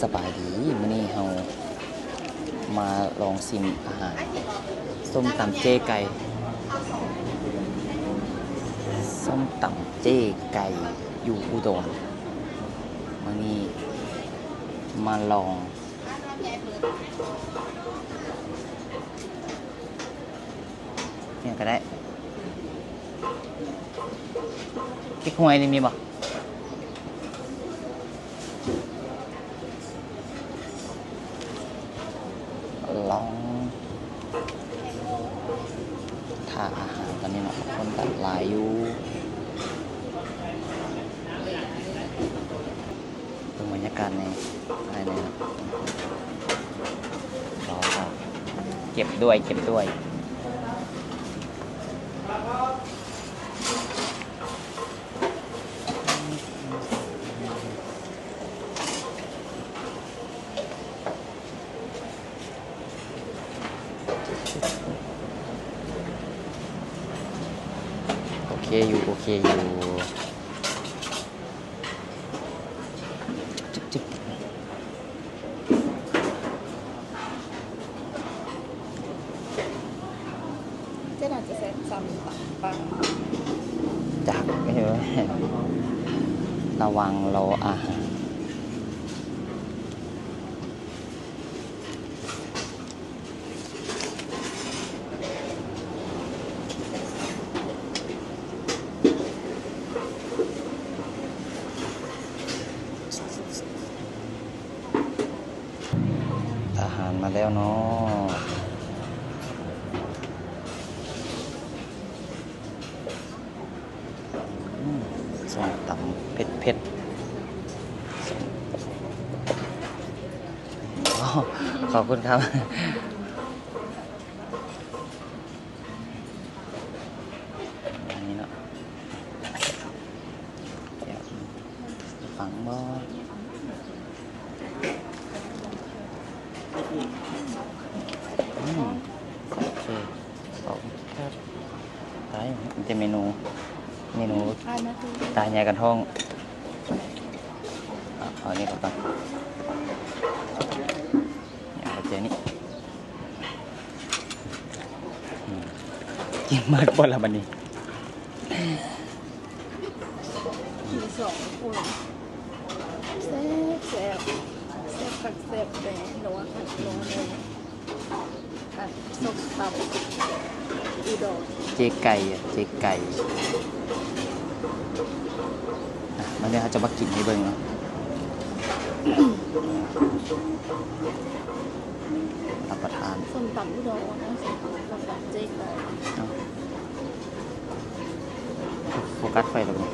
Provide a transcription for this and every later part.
ສະບາຍດີ ມື້ນີ້ເຮົາມາລອງຊິມອາຫານ ສົ້ມຕຳເຈ້ໄກ່ ສົ້ມຕຳເຈ້ໄກ່ຢູ່ອຸດອນ ມື້ນີ້ມາລອງ ຫຍັງກໍໄດ້ ເກັກຮວຍນີ້ມີບໍ່? ລອງຖ້າອາຫານຕອນນີ້ເນາະ ຄົນກໍຫຼາຍຢູ່. ເບິ່ງບັນຍາກາດແດ່ ພາຍໃນເນາະ ເກັບດ້ວຍ ເກັບດ້ວຍ. ໂອເຄຢູ່ ໂອເຄຢູ່. ຈຶກໆ ຈະໜ້າຈະແຊບສ່ຳຕຳປ່າ ຈັກ ລະຫວ່າງລໍອາຫານ. ອາຫານມາແລ້ວເນາະ ອືມ ສົ້ມຕຳເຜັດໆ ອໍ ຂອບຄຸນຄັບ ອັນນີ້ເນາະ ແກະ ຟັງບໍ່? ອືມ ໂອເຄ ຂອບຄຸນຄັບ. ຕາຍ ມີແຕ່ເມນູ ເມນູ ຕາຍໃຫຍ່ກັນທ້ອງ. ເອົາ ເອົານີ້ເຂົ້າໄປ ເອົາແຈນີ້ ອືມ ກິນໝົດບໍ່ລະບັດນີ້? ມີສອງຄົນ ແຊບໆ ແຊບຄັກແຊບແນ່ ນົວຄັກນົວແນ່ ອັນ ສົ້ມຕຳອຸດອນ ເຈ້ໄກ່ ເຈ້ໄກ່ ອ່ະ ມາເດີ ເຮົາຈະມາກິນໃຫ້ເບິ່ງເນາະ ຮັບປະທານ ສົ້ມຕຳອຸດອນ ເອົາ ໂຟກັສໄຟແລ້ວບໍ່?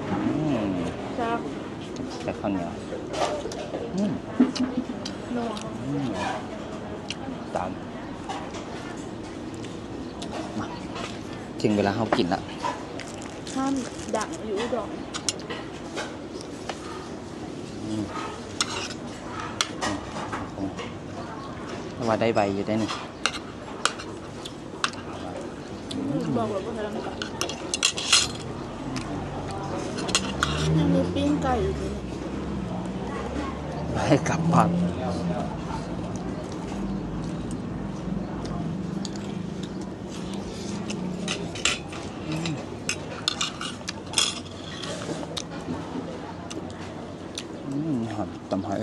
ອືມ ແຊບ ແຊບ ເຂົ້າໜຽວ ອືມ ອືມ ຕຳ ມາ ເຖິງເວລາເຮົາກິນລະ ຮ້ານດັງຢູ່ອຸດອນ. ອືມ ອືມ ແຕ່ວ່າໄດ້ໃບຢູ່ໄດ໋ນີ້ ອືມ ບອກແລ້ວບໍ່ທັນກະ ຍັງມີປີ້ງໄກ່ຢູ່ນີ້ ໃຫ້ກັບບ້ານ. ອືມ ອືມ ຫອມ ຕຳຫອຍ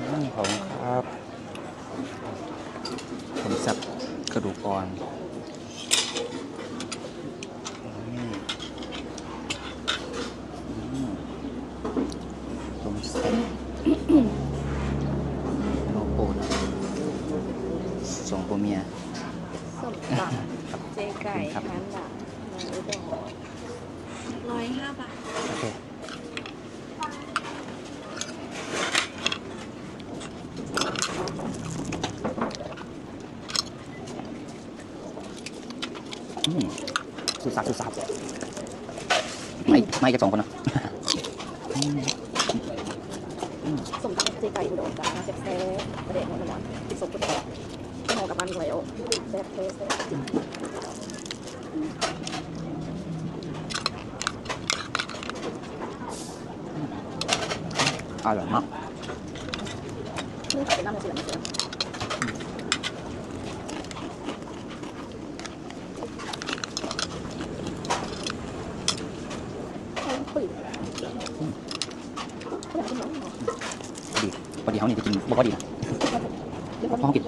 ອືມ ຂອບຄຸນຄັບ ຕົ້ມແຊບກະດູກອ່ອນ. ອືມ ອືມ ຕົ້ມແຊບ ເມນູໂປດ ສອງຜົວເມຍ ສົ້ມຕຳເຈ້ໄກ່ ຮ້ານດັງ ຮ້ອຍຫ້າບາດ ໂອເຄ. ອືມ ສຸດສາບ ສຸດສາບ ມາອີກ ມາອີກຈັກສອງຄົນເນາະ. ອືມ ສົ້ມຕຳເຈ້ໄກ່ອຸດອນ ຈ້າ ແຊບໆ ປາແດກນົວໆ ກິນສົ້ມກົດແຊບ. ອີກແລ້ວ ແຊບແທ້ແຊບຈິງ. ອະຮ່ອຍມາກ. ພໍດີ ພໍດີເຮົານີ້ໄດ້ກິນບໍ່ພໍດີນະ ເຮົາກິນ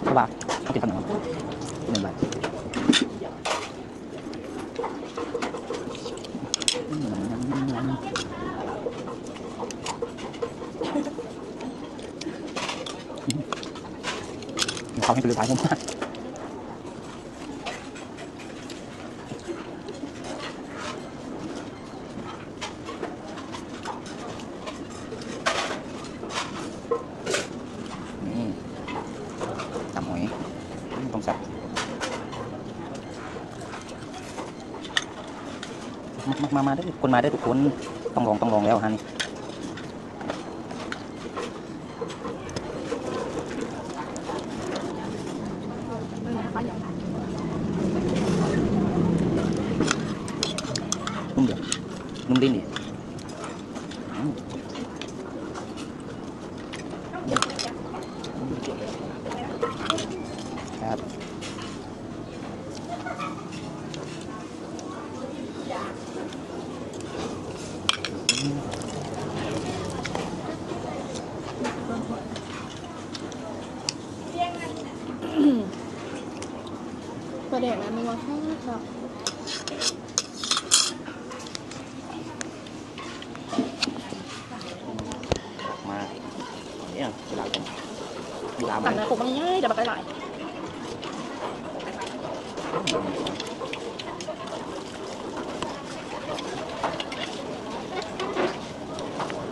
ເພາະວ່າເຮົາກິນຄຳໜຶ່ງ ໜຶ່ງບາດ. ເຂົ້າໃຫ້ໄປເລີຍ ຫຼາຍ ນີ້ ຕຳຫອຍ ອືມ ຕ້ອງແຊບ ມາ ມາ ມາເດີ ຄົນມາເດີທຸກຄົນ ຕ້ອງລອງ ຕ້ອງລອງແລ້ວຫັ້ນ. ນຸ່ມເດ ນຸ່ມດິ້ນດີ ອືມ ແຊບ. ປາແດກນະ ນົວຄັກໆ. ມາ ເອີ ລາວກັນ ລາວ ຕຳໃນຄົກມັນໃຫຍ່ ແຕ່ບັກຫຼາຍ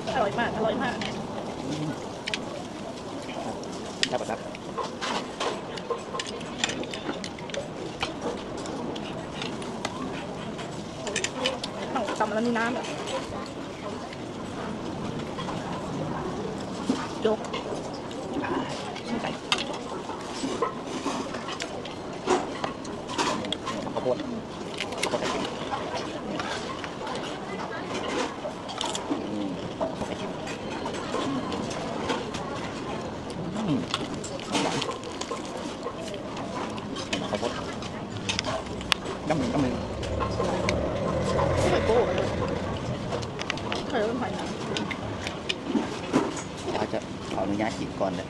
ອະຮ່ອຍມາກ ອະຮ່ອຍມາກ ແຊບບໍ່ແຊບ? ເອົາ ຕຳແລ້ວມີນ້ຳ ຈົກ ໃສ່ ເຂົ້າໂພດ ເຂົ້າໂພດໃສ່ກິນ ອືມ ເຂົ້າໂພດ ກຳໜຶ່ງ ກຳໜຶ່ງ ອາດຈະຂໍອະນຸຍາດກິນກ່ອນເດີ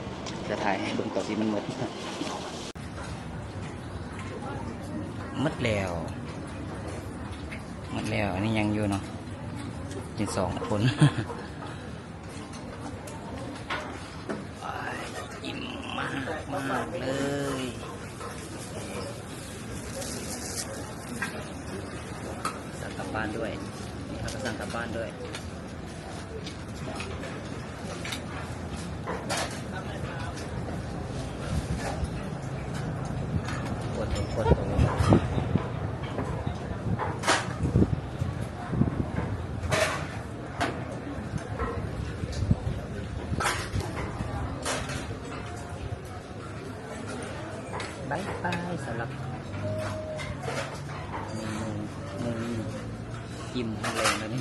ຈະຖ່າຍໃຫ້ເບິ່ງຕອນທີ່ມັນໝົດ. ໝົດແລ້ວ ໝົດແລ້ວ ອັນນີ້ຍັງຢູ່ເນາະ ກິນສອງຄົນ ໂອ້ຍ ອີ່ມມາກໆ ເລີຍ ສັ່ງກັບບ້ານດ້ວຍ ນີ້ເຮົາກໍສັ່ງກັບບ້ານດ້ວຍ. ປວດຕົວ ປວດຕົວ ບາຍບາຍ ສຳລັບມື້ ມື້ນີ້ ອີ່ມແຮງແລ້ວນີ້.